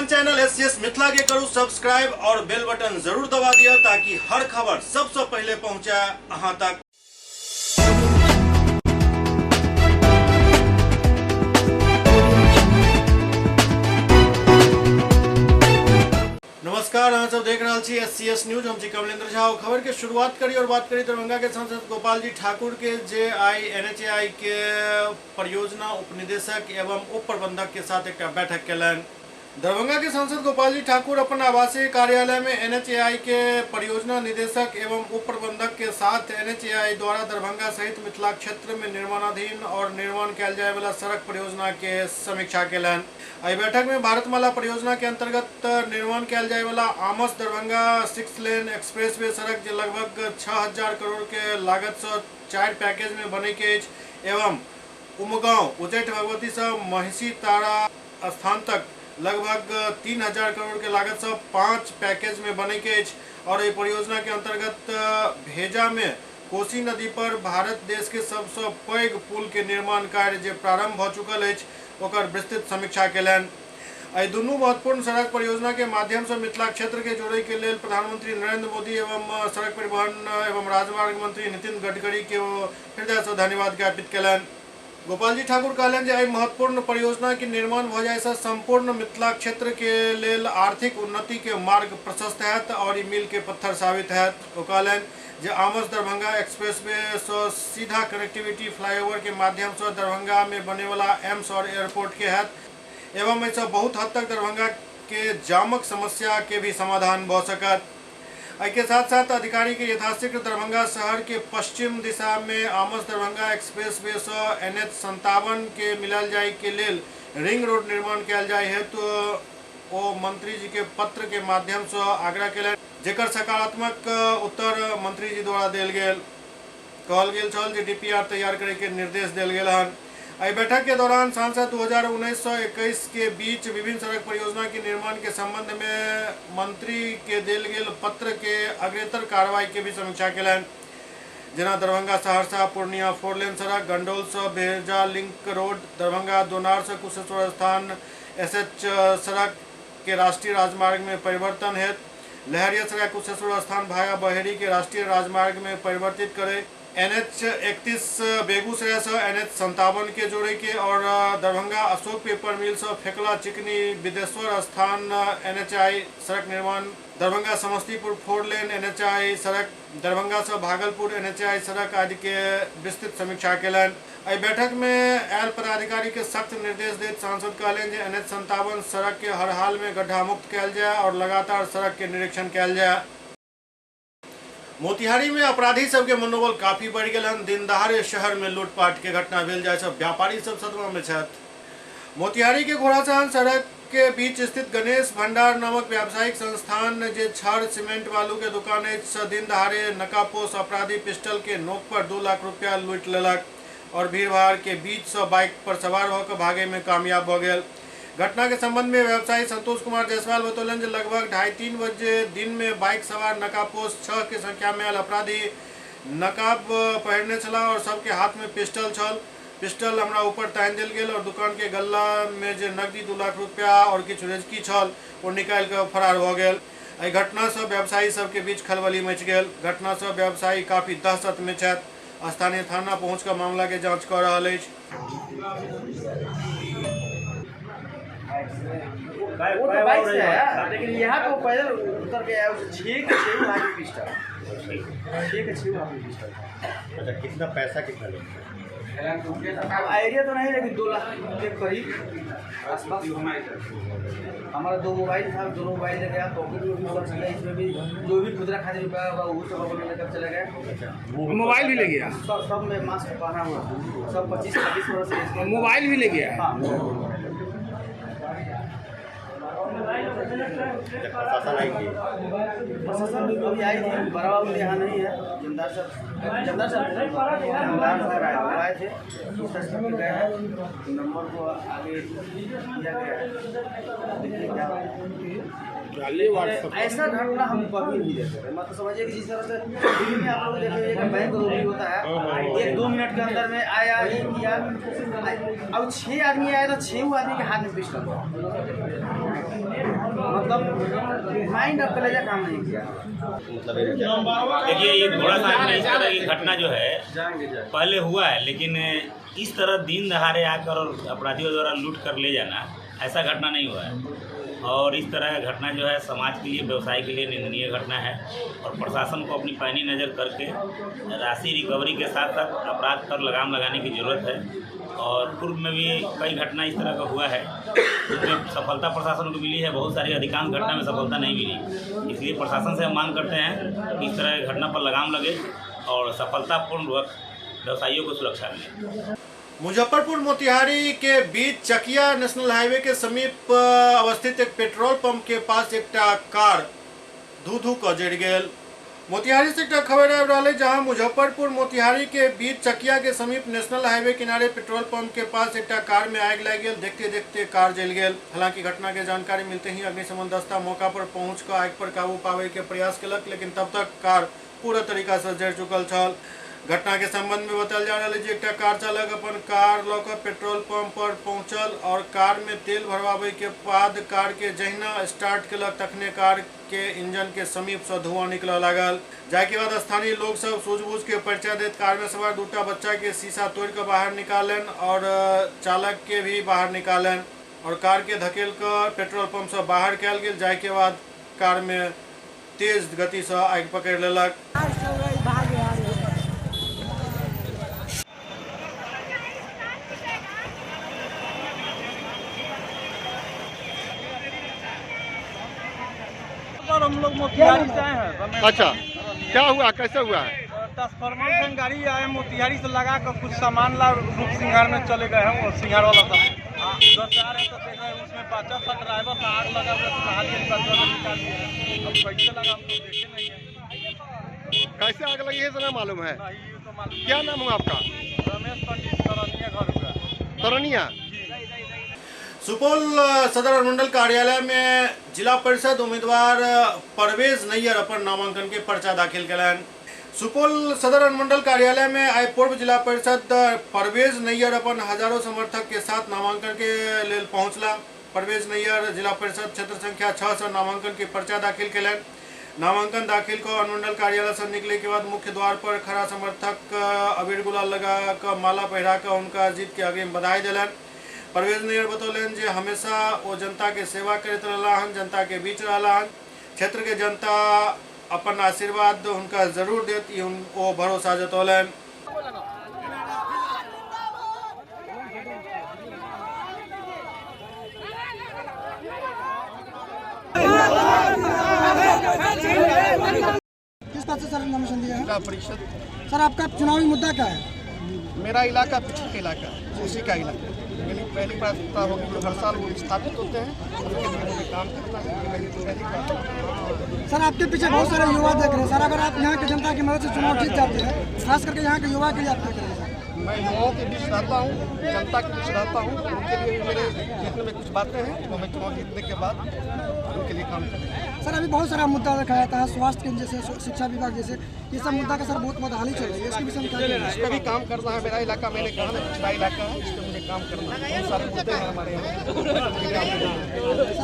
अपन channel SCS Mithila के करू सब्सक्राइब और बेल बटन जरूर दबा दिया ताकि हर खबर सबसे पहले पहुंचे अहां तक। नमस्कार, अहाँ सब देख रहल छी एस सी एस न्यूज। हम छी कमलेंद्र झा। खबर के शुरुआत करी और बात करी दरभंगा के सांसद गोपाल जी ठाकुर के, जे I N H A आई के परियोजना उपनिदेशक एवं उप प्रबंधक के साथ एक बैठक केलनि। दरभंगा के सांसद गोपाल जी ठाकुर अपन आवासीय कार्यालय में एन एच ए आई के परियोजना निदेशक एवं उप प्रबंधक के साथ एन एच ए आई द्वारा दरभंगा सहित मिथिला क्षेत्र में निर्माणाधीन और निर्माण कयल जाय वाला सड़क परियोजना के समीक्षा केलनि। एहि बैठक में भारतमाला परियोजना के अंतर्गत निर्माण कयल जाय वाला आमस दरभंगा 6 लेन एक्सप्रेसवे सड़क जे लगभग 6000 करोड़ के लागत से 4 पैकेज में बने के अछि एवं उमगांव उच्चैठ भगवती से महिषी तारा स्थान तक लगभग 3000 करोड़ के लागत से 5 पैकेज में बने के अछि और एहि परियोजना के अंतर्गत भेजा में कोसी नदी पर भारत देश के सबसे पैघ पुल के निर्माण कार्य जे प्रारंभ भ चुकल अछि ओकर विस्तृत समीक्षा केलनि। एहि दुनू महत्वपूर्ण सड़क परियोजना के माध्यम से मिथिला क्षेत्र के जोड़े के लेल प्रधानमंत्री नरेंद्र मोदी एवं सड़क परिवहन एवं राजमार्ग मंत्री नितिन गडकरी के ओ हृदय से धन्यवाद ज्ञापित केलनि। गोपाल जी ठाकुर कहलनि जे एहि महत्वपूर्ण परियोजना के निर्माण भ जाय से संपूर्ण मिथिला क्षेत्र के लेल आर्थिक उन्नति के मार्ग प्रशस्त हैत और ई मील के पत्थर साबित हैत। ओ कहलनि जे आमस दरभंगा एक्सप्रेसवे से सीधा कनेक्टिविटी फ्लाईओवर के माध्यम से दरभंगा में बने वाला एम्स और एयरपोर्ट के हैत एवं एहिसँ बहुत हद तक दरभंगा के जामक समस्या के भी समाधान भ सकत। एहि के साथ साथ अधिकारी के यथाशीघ्र दरभंगा शहर के पश्चिम दिशा में आमस दरभंगा एक्सप्रेसवे से एन एच 57 के मिलायल जाय के लेल रिंग रोड निर्माण कयल जाय हेतु ओ मंत्री जी के पत्र के माध्यम से आग्रह केलनि, जेकर सकारात्मक उत्तर मंत्री जी द्वारा देल गेल। कहल गेल छल जे डीपीआर तैयार करे के निर्देश देल गेल हन। एहि बैठक के दौरान सांसद 2019 से 21 के बीच विभिन्न सड़क परियोजना के निर्माण के संबंध में मंत्री के देल गेल पत्र के अग्रेतर कार्रवाई के भी समीक्षा केलनि, जेना दरभंगा सहरसा पूर्णिया 4 लेन सड़क, गंडौल से भेजा लिंक रोड, दरभंगा दोनार से कुशेश्वर स्थान एसएच सड़क के राष्ट्रीय राजमार्ग में परिवर्तन हेतु, लहरियासराय कुशेश्वर स्थान भाया बहेड़ी के राष्ट्रीय राजमार्ग में परिवर्तित करे, एन एच 31 बेगूसराय से एन एच 57 के जोड़े के और दरभंगा अशोक पेपर मिल से फेकला चिकनी विदेश्वर स्थान एन एच I सड़क निर्माण, Darbhanga Samastipur 4 lane N H I सड़क, दरभंगा से भागलपुर एन एच I सड़क आदि के विस्तृत समीक्षा केलनि। एहि बैठक में आयल पदाधिकारी के सख्त निर्देश दैत सांसद कहलनि जे एन एच 57 सड़क के हर हाल में गड्ढा मुक्त कयल जाय और लगातार सड़क के निरीक्षण कयल जाय। मोतिहारी में अपराधी सबके मनोबल काफी बढ़ि गेल हन। दिन दहाड़े शहर में लूटपाट के घटना भेल जाय सब व्यापारी सब सदमा में छथि। मोतिहारी के घोड़ासहन सड़क के बीच स्थित गणेश भंडार नामक व्यावसायिक संस्थान जे छड़ सीमेंट बालू के दुकान अछि से दिन दहाड़े नकाबपोश अपराधी पिस्टल के नोक पर 2 लाख रुपया लूटि लेलक और भीड़भाड़ के बीच से बाइक पर सवार होकर भागे में कामयाब भ गेल। घटना के संबंध में व्यवसायी संतोष कुमार जायसवाल बतौलनि जे लगभग 3:30 बजे दिन में बाइक सवार नकाबपोश 6 के संख्या में आयल अपराधी नकाब पहिरने छलाह और सबके हाथ में पिस्टल छल। पिस्टल हमरा ऊपर तानि देल गेल और दुकान के गल्ला में जे नकदी 2 लाख रुपया और किछु रेजकी छल ओ निकालि कऽ फरार भऽ गेल। एहि घटना सँ व्यवसायी सबके बीच खलबली मचि गेल। घटना सँ व्यवसायी काफी दहशत में छथि। स्थानीय थाना पहुंच कऽ मामला के जांच कऽ रहल अछि। वो तो बाइक से आया, लेकिन यहाँ पे वो पैदल उतर के आया। उसे 6 के 6 हाथ में पिस्टल, 6 के 6 हाथ में पिस्टल था। अच्छा, कितना पैसा कितना लेंगे? अब आइडिया तो नहीं, लेकिन 2 लाख के करीब आसपास। हमारा 2 मोबाइल था, दोनों मोबाइल ले गया। पॉकेट में भी सब चला, इसमें भी जो भी खुदरा खाते रुपया होगा वो सब अपने लेकर चले गए। मोबाइल भी ले गया? सब में मास्क पहना हुआ, सब 25-26 वर्ष के। मोबाइल भी ले गया? हाँ। प्रशासन आई थी? प्रशासन भी अभी आई थी। बड़ा बाबू यहाँ नहीं है, जमदार साहब, जमदार साहब, जमदार साहब आए थे, पूछताछ करके गए हैं। नंबर को आगे किया गया है, देखिए क्या होता है। ऐसा घटना हम कभी नहीं देखे। मतलब समझिए कि जिस तरह से टीवी में आप लोग देखे एक बैंक रोबरी होता है, 1-2 मिनट के अंदर में आया, ये किया। अब 6 आदमी आया तो 6 आदमी के हाथ में पिस्टल था। मतलब माइंड और कलेजा काम नहीं किया। मतलब ये क्या? देखिए, ये घोड़ा साहब में इस तरह की घटना जो है पहले हुआ है, लेकिन इस तरह दिन दहाड़े आकर और अपराधियों द्वारा लूट कर ले जाना, ऐसा घटना नहीं हुआ है। और इस तरह का घटना जो है समाज के लिए, व्यवसाय के लिए निंदनीय घटना है। और प्रशासन को अपनी पैनी नज़र करके राशि रिकवरी के साथ साथ अपराध पर लगाम लगाने की ज़रूरत है। और पूर्व में भी कई घटना इस तरह का हुआ है जिसमें सफलता प्रशासन को मिली है, बहुत सारी अधिकांश घटना में सफलता नहीं मिली। इसलिए प्रशासन से हम मांग करते हैं कि इस तरह की घटना पर लगाम लगे और सफलतापूर्वक व्यवसायियों को सुरक्षा मिले। मुजफ्फरपुर मोतिहारी के बीच चकिया नेशनल हाईवे के समीप अवस्थित एक पेट्रोल पंप के पास एकटा कार धू धू क जरि गेल। मोतिहारी से एकटा खबर आबि रहल है, जहां मुजफ्फरपुर मोतिहारी के बीच चकिया के समीप नेशनल हाईवे किनारे पेट्रोल पंप के पास एकटा कार में आगि लागि गेल। देखते देखते कार जलि गेल। हालांकि घटना के जानकारी मिलते ही अग्निशमन दस्ता मौका पर पहुंच कऽ आगि पर काबू पाबय के प्रयास केलक, लेकिन तब तक कार पूरा तरीका से जरि चुकल छल। घटना के संबंध में बतायल जा रहल है जे एकटा कार चालक अपन कार लऽ कऽ पेट्रोल पंप पर पहुंचल और कार में तेल भरवाबे के बाद कार के जहिना स्टार्ट केलक तखने कार के इंजन के समीप से धुआं निकलऽ लागल। जाहि के बाद स्थानीय लोग सब सूझबूझ के परिचय दैत कार में सवार दूटा बच्चा के शीशा तोड़ के बाहर निकालनि और चालक के भी बाहर निकालनि और कार के धकेल कऽ पेट्रोल पंप से बाहर कयल गेल। जाहि के बाद कार में तेज गति से आगि पकड़ि लेलक। हम लोग मोतिहारी से आए हैं। अच्छा, क्या हुआ, कैसे हुआ है? ट्रांसफार्मर से गाड़ी आए मोतिहारी से लगा कर कुछ सामान ला रूप सिंगार में चले गए हैं। वो सिंगार वाला था, उधर से आ रहे तो देख रहे हैं उसमें बच्चा था, ड्राइवर था, आग लगा हुआ था, बच्चा को निकाल लिया। अब कैसे लगा हम तो देखे नहीं है। कैसे आग लगी है इतना मालूम है? नहीं, ये तो मालूम। क्या नाम हुआ आपका? रमेश पंडित, तरनिया घर हुआ। तरनिया। सुपौल सदर अनुमंडल कार्यालय में जिला परिषद उम्मीदवार परवेज नैयर अपन नामांकन के पर्चा दाखिल कयलनि। सुपौल सदर अनुमंडल कार्यालय में आइ पूर्व जिला परिषद परवेज नैयर अपन हजारों समर्थक के साथ नामांकन के लेल पहुंचला। परवेज नैयर जिला परिषद क्षेत्र संख्या 6 से नामांकन के पर्चा दाखिल कयलनि। नामांकन दाखिल कऽ अनुमंडल कार्यालय से निकले के बाद मुख्य द्वार पर खड़ा समर्थक अबीर गुलाल लगा कऽ माला पहिरा कऽ हुनका जीत के अग्रिम बधाई देलनि। परवेज नैयर बतौलनि जे हमेशा ओ जनता के सेवा करैत रहला हन, जनता के बीच रहला हन। क्षेत्र के जनता अपन आशीर्वाद हुनका जरूर देत, ई ओ भरोसा जतौलनि। किस बात से सर नामांकन दिया है? जिला परिषद। सर आपका चुनावी मुद्दा क्या है? मेरा इलाका पिछड़ा इलाका, उसी का इलाका। मेरी पहली प्राथमिकता होगी जो हर साल वो स्थापित होते हैं उनके लिए मुझे काम करना है। मेरी पहली प्राथमिकता। सर आपके पीछे बहुत सारे युवा देख रहे हैं। सर अगर आप यहाँ की जनता की मदद से चुनाव जीत जाते हैं, खास करके यहाँ के युवा के लिए आप क्या करेंगे? मैं युवाओं के बीच रहता हूँ, जनता के बीच रहता हूँ, उनके लिए भी मेरे जीतने में कुछ बातें हैं वो मैं चुनाव जीतने के बाद उनके लिए काम करूँगा। सर अभी बहुत सारा मुद्दा रखा जाता है, स्वास्थ्य केंद्र जैसे, शिक्षा विभाग जैसे, ये सब मुद्दा का सर बहुत बदहाली चल रही है, इसके विषय में क्या कहेंगे? इस पर भी काम करना है। मेरा इलाका, मैंने कहा ना पिछड़ा इलाका है, इस पर मुझे काम करना है। बहुत सारे मुद्दे हैं हमारे यहाँ।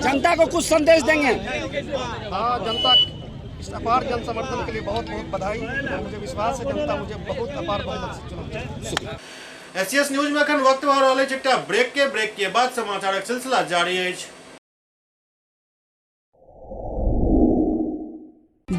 जनता को कुछ संदेश देंगे? हाँ, जनता इस अपार जन समर्थन के लिए बहुत बहुत बधाई और मुझे विश्वास है जनता मुझे बहुत अपार बहुमत से चुनाव। एससीएस न्यूज में अखन वक्त भऽ रहल अछि एकटा ब्रेक के। ब्रेक के बाद समाचारक सिलसिला जारी अछि।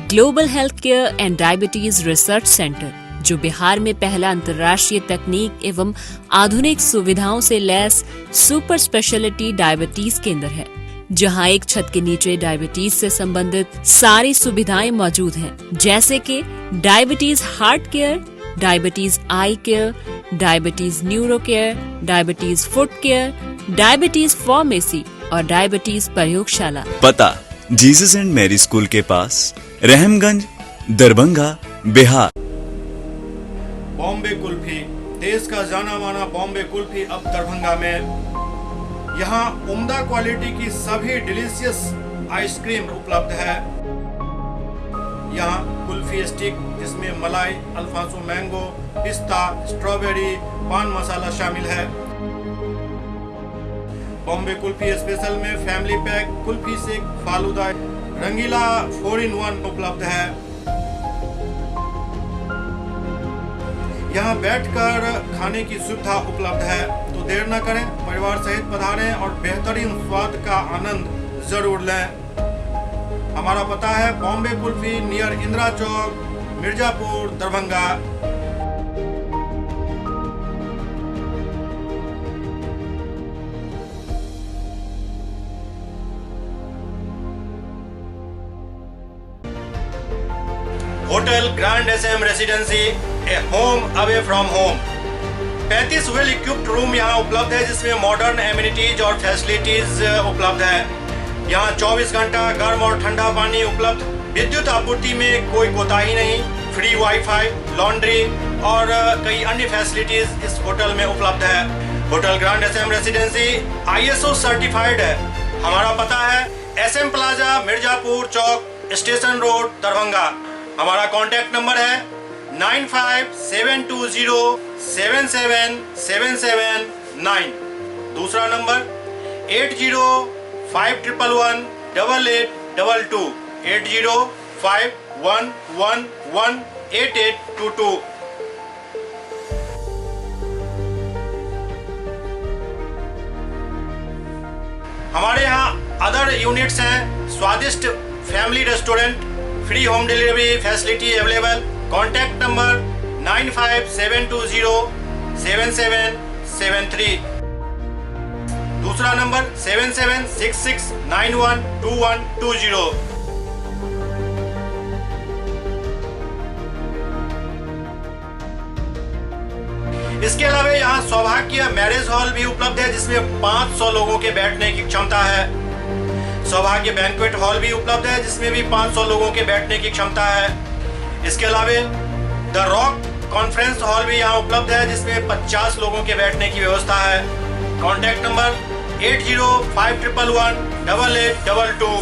Global health care and diabetes research centre, जो बिहार में पहला अंतर्राष्ट्रीय तकनीक एवं आधुनिक सुविधाओं से लैस सुपर स्पेशलिटी डायबिटीज केंद्र है, जहां एक छत के नीचे डायबिटीज से संबंधित सारी सुविधाएं मौजूद हैं, जैसे कि diabetes heart care, diabetes eye care, diabetes neuro care, diabetes foot care, diabetes pharmacy और डायबिटीज प्रयोगशाला। पता जीसस एंड मैरी स्कूल के पास, रहमगंज, दरभंगा, बिहार। बॉम्बे कुल्फी, देश का जाना माना बॉम्बे कुल्फी अब दरभंगा में। यहाँ उम्दा क्वालिटी की सभी डिलीशियस आइसक्रीम उपलब्ध है। यहाँ कुल्फी स्टिक जिसमें मलाई, अल्फांसो मैंगो, पिस्ता, स्ट्रॉबेरी, पान मसाला शामिल है। बॉम्बे कुल्फी स्पेशल में family pack, kulfi shake, falooda, Rangeela 4 in 1 उपलब्ध है। यहाँ बैठकर खाने की सुविधा उपलब्ध है, तो देर न करें, परिवार सहित पधारें और बेहतरीन स्वाद का आनंद जरूर लें। हमारा पता है Bombay kulfi, near Indira Chowk, Mirzapur, Darbhanga. Hotel Grand SM Residency, a home away from home. 35 well equipped room यहाँ उपलब्ध है, जिसमें मॉडर्न एमिनिटीज और फैसिलिटीज उपलब्ध है। यहाँ 24 घंटा गर्म और ठंडा पानी उपलब्ध, विद्युत आपूर्ति में कोई कोताही नहीं, फ्री वाईफाई, लॉन्ड्री और कई अन्य फैसिलिटीज इस होटल में उपलब्ध है। Hotel Grand SM Residency ISO certified है। हमारा पता है SM Plaza, Mirzapur Chowk, station road, Darbhanga. हमारा कॉन्टैक्ट नंबर है 957207 7779। दूसरा नंबर 805111 8822, 805111 8822। हमारे यहाँ अदर यूनिट्स हैं, स्वादिष्ट family restaurant, free home delivery facility available. Contact number 95720 7773। दूसरा नंबर 776691 2120। इसके अलावा यहाँ सौभाग्य मैरिज हॉल भी उपलब्ध है, जिसमें 500 लोगों के बैठने की क्षमता है। सौभाग्य बैंक्वेट हॉल भी उपलब्ध है, जिसमें भी 500 लोगों के बैठने की क्षमता है। इसके अलावा the rock conference hall भी यहाँ उपलब्ध है, जिसमें 50 लोगों के बैठने की व्यवस्था है। Contact number 805111 8822।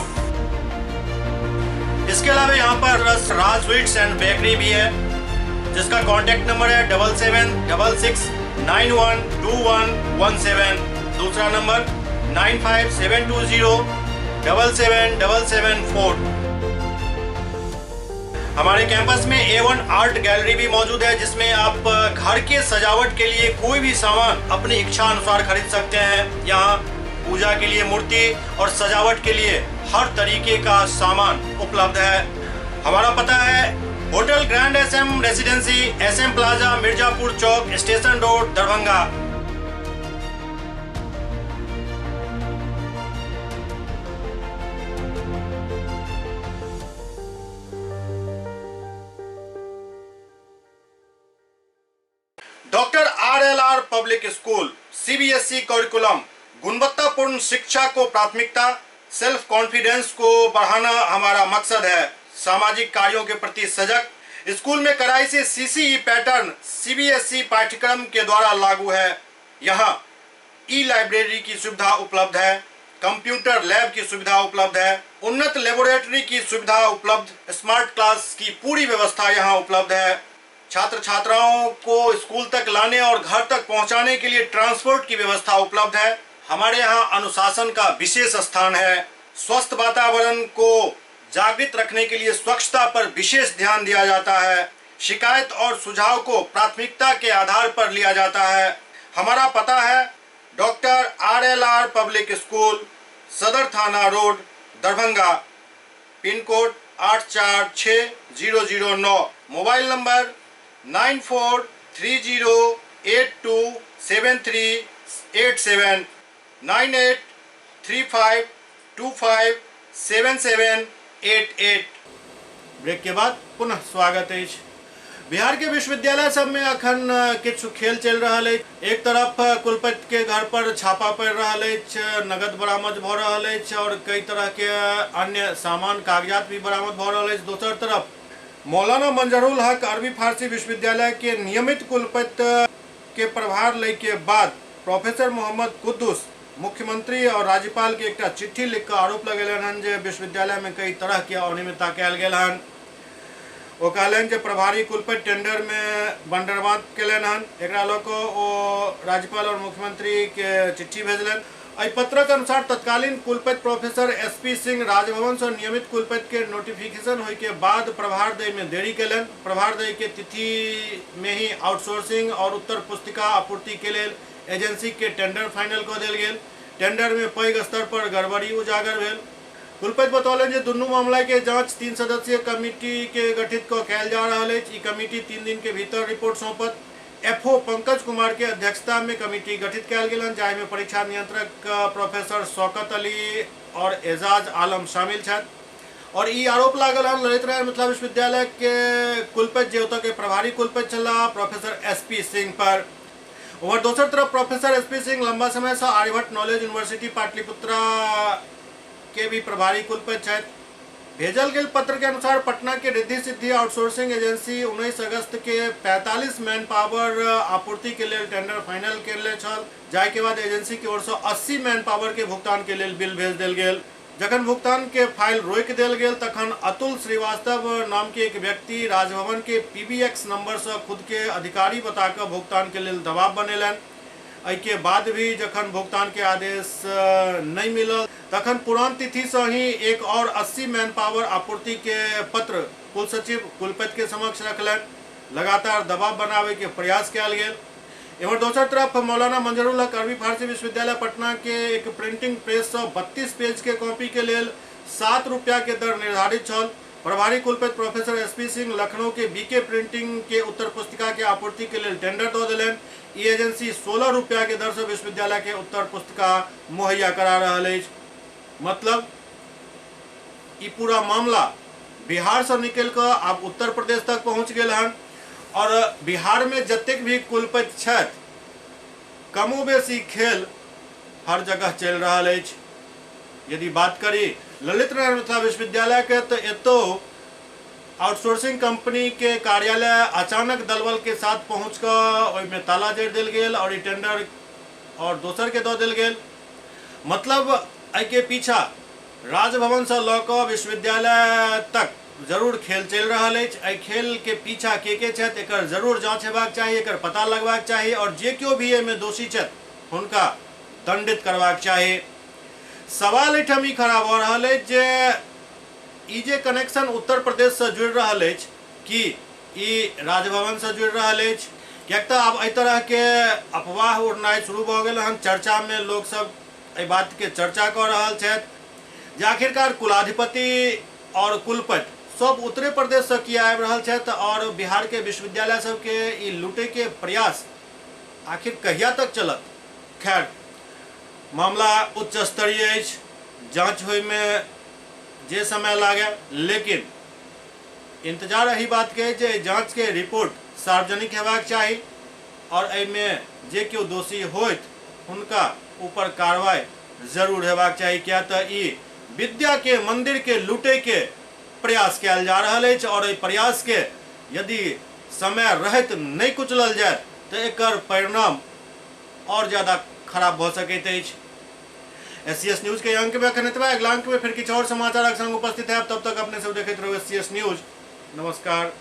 इसके अलावा यहाँ पर राज स्वीट्स एंड बेकरी भी है, जिसका कॉन्टैक्ट नंबर है 7766 91 21 17। दूसरा नंबर 95720 77774। हमारे कैंपस में A1 art gallery भी मौजूद है, जिसमें आप घर के सजावट के लिए कोई भी सामान अपनी इच्छा अनुसार खरीद सकते हैं। यहाँ पूजा के लिए मूर्ति और सजावट के लिए हर तरीके का सामान उपलब्ध है। हमारा पता है hotel Grand SM Residency, SM Plaza, Mirzapur Chowk, station road, Darbhanga. Doctor RLR Public School, CBSE curriculum, गुणवत्तापूर्ण शिक्षा को प्राथमिकता, सेल्फ कॉन्फिडेंस को बढ़ाना हमारा मकसद है। सामाजिक कार्यों के प्रति सजग, स्कूल में कड़ाई से सीसीई पैटर्न सीबीएसई पाठ्यक्रम के द्वारा लागू है। यहाँ ई लाइब्रेरी की सुविधा उपलब्ध है, कंप्यूटर लैब की सुविधा उपलब्ध है, उन्नत लेबोरेटरी की सुविधा उपलब्ध, स्मार्ट क्लास की पूरी व्यवस्था यहाँ उपलब्ध है। छात्र छात्राओं को स्कूल तक लाने और घर तक पहुंचाने के लिए ट्रांसपोर्ट की व्यवस्था उपलब्ध है। हमारे यहाँ अनुशासन का विशेष स्थान है। स्वस्थ वातावरण को जागृत रखने के लिए स्वच्छता पर विशेष ध्यान दिया जाता है। शिकायत और सुझाव को प्राथमिकता के आधार पर लिया जाता है। हमारा पता है doctor RLR public school, Sadar थाना road, Darbhanga, pin code 846009। Mobile number 9430827387, 9835257788। Break के बाद पुनः स्वागत है। बिहार के विश्वविद्यालय सब में अखन किछु खेल चल रहा है। एक तरफ कुलपति के घर पर छापा पड़ रहा है, नगद बरामद भ रहा है और कई तरह के अन्य सामान कागजात भी बरामद भ रहा है। दोसर तरफ मौलाना मंजरुल हक अरबी फारसी विश्वविद्यालय के नियमित कुलपति के प्रभार लै के बाद प्रोफेसर मोहम्मद कुद्दूस मुख्यमंत्री और राज्यपाल के एक चिट्ठी लिख कर आरोप लगेलन हन जे विश्वविद्यालय में कई तरह के अनियमितता कयल गेल हन। ओ कहलनि जे प्रभारी कुलपति टेंडर में बंडरबात कयलनि हन। एकरा लऽ कऽ ओ राज्यपाल और मुख्यमंत्री के चिट्ठी भेजलनि। एहि पत्रक अनुसार तत्कालीन कुलपति प्रोफेसर एसपी सिंह राजभवन से नियमित कुलपति के नोटिफिकेशन होय के बाद प्रभार दै में देरी केलनि। प्रभार दै के तिथि में ही आउटसोर्सिंग और उत्तर पुस्तिका आपूर्ति के लेल एजेंसी के टेंडर फाइनल कऽ देल गेल। टेंडर में पैघ स्तर पर गड़बड़ी उजागर भेल। कुलपति बतौलनि जे दुनू मामला के जांच 3 सदस्यीय कमिटी के गठित कऽ कयल जा रहल अछि। ई कमिटी 3 दिन के भीतर रिपोर्ट सौंपत। एफओ पंकज कुमार के अध्यक्षता में कमिटी गठित कयल गेल हन, जाहिमे परीक्षा नियंत्रक प्रोफेसर शौकत अली और एजाज आलम शामिल छथि। और ई आरोप लागल हन ललित नारायण मिथिला विश्वविद्यालय के कुलपति जे ओतऽ के प्रभारी कुलपति छलाह प्रोफेसर एसपी सिंह पर। उम्हर दोसर तरफ प्रोफेसर एसपी सिंह लंबा समय से आर्यभट्ट नॉलेज यूनिवर्सिटी पाटलिपुत्रा के भी प्रभारी कुलपति छथि। भेजल गेल पत्र के अनुसार पटना के रिद्धि सिद्धि आउटसोर्सिंग एजेंसी 19 अगस्त के 45 मैन पावर आपूर्ति के लेल टेंडर फाइनल केने छल, जाहि के बाद एजेंसी के ओर से 80 मैन पावर के भुगतान के लेल बिल भेज देल गेल। जखन भुगतान के फाइल रोकि देल गेल तखन अतुल श्रीवास्तव नाम के एक व्यक्ति राजभवन के पीबीएक्स नंबर से खुद के अधिकारी बताकर भुगतान के लेल दबाव बनेलनि। एहि के बाद भी जखन भुगतान के आदेश नहीं मिलल तखन पुरान तिथि से ही एक और 80 मैन पावर आपूर्ति के पत्र कुल सचिव कुलपति के समक्ष रखलनि। लगातार दबाव बनावे के प्रयास कयल गेल। एम्हर दोसर तरफ मौलाना मंजरूल हक अरबी फारसी विश्वविद्यालय पटना के एक प्रिंटिंग प्रेस से 32 पेज के कॉपी के लेल 7 रुपया के दर निर्धारित छल। प्रभारी कुलपति प्रोफेसर एसपी सिंह लखनऊ के बीके प्रिंटिंग के उत्तर पुस्तिका के आपूर्ति के लेल टेंडर दऽ देलनि। ई एजेंसी 16 रुपया के दर से विश्वविद्यालय के उत्तर पुस्तिका मुहैया करा रहल अछि। मतलब ई पूरा मामला बिहार से निकल कऽ आब उत्तर प्रदेश तक पहुंच गेल हन और बिहार में जतेक भी कुलपति छथि कमो बेसी खेल हर जगह चलि रहल अछि। यदि बात करी ललित नारायण मिथिला विश्वविद्यालय के तो एतो आउटसोर्सिंग कंपनी के कार्यालय अचानक दलबल के साथ पहुँच कऽ ओहिमे ताला जड़ि देल गेल और ई टेंडर और दोसर के दऽ देल गेल। मतलब एहिके पीछा राजभवन से लऽ कऽ विश्वविद्यालय तक जरूर खेल चलि रहल अछि। एहि खेल के पीछा के छथि एकर जरूर जांच हेबाक चाही, एकर पता लगबाक चाही और जे केओ भी एहिमे दोषी छथि हुनका दंडित करबाक चाही। सवाल एहिठाम ई खड़ा भऽ रहल अछि जे ई जे कनेक्शन उत्तर प्रदेश से जुड़ि रहल अछि कि ई राजभवन से जुड़ि रहल अछि? किएक तऽ आब एहि तरहके अफवाह उड़नाइ शुरू भऽ गेल हन। चर्चामे लोकसभ एहि बातके चर्चा कऽ रहल छथि जे आखिरकार कुलाधिपति और कुलपति सब उत्तरे प्रदेश से किया आबि रहल छथि और बिहार के विश्वविद्यालय सबके ई लूटे के प्रयास आखिर कहिया तक चलत? खैर, मामला उच्च स्तरीय अछि, जांच होइमे जे समय लागे, लेकिन इंतजार एहि बात के जे जांच के रिपोर्ट सार्वजनिक हेबाक चाही और एहिमे जे केओ दोषी होइत हुनका ऊपर कार्रवाई जरूर हेबाक चाही, किया तऽ ई विद्या के मंदिर के लूटे के प्रयास कयल जा रहल अछि और एहि प्रयास के यदि समय रहैत नहि कुचलल जायत तऽ एकर परिणाम और ज्यादा खराब भऽ सकैत अछि। एससीएस न्यूज के अंक में अखन एतबा, अगला अंक में फिर किछु और समाचारक संग उपस्थित हैब। तब तक अपने सब देखैत रहू एससीएस न्यूज। नमस्कार।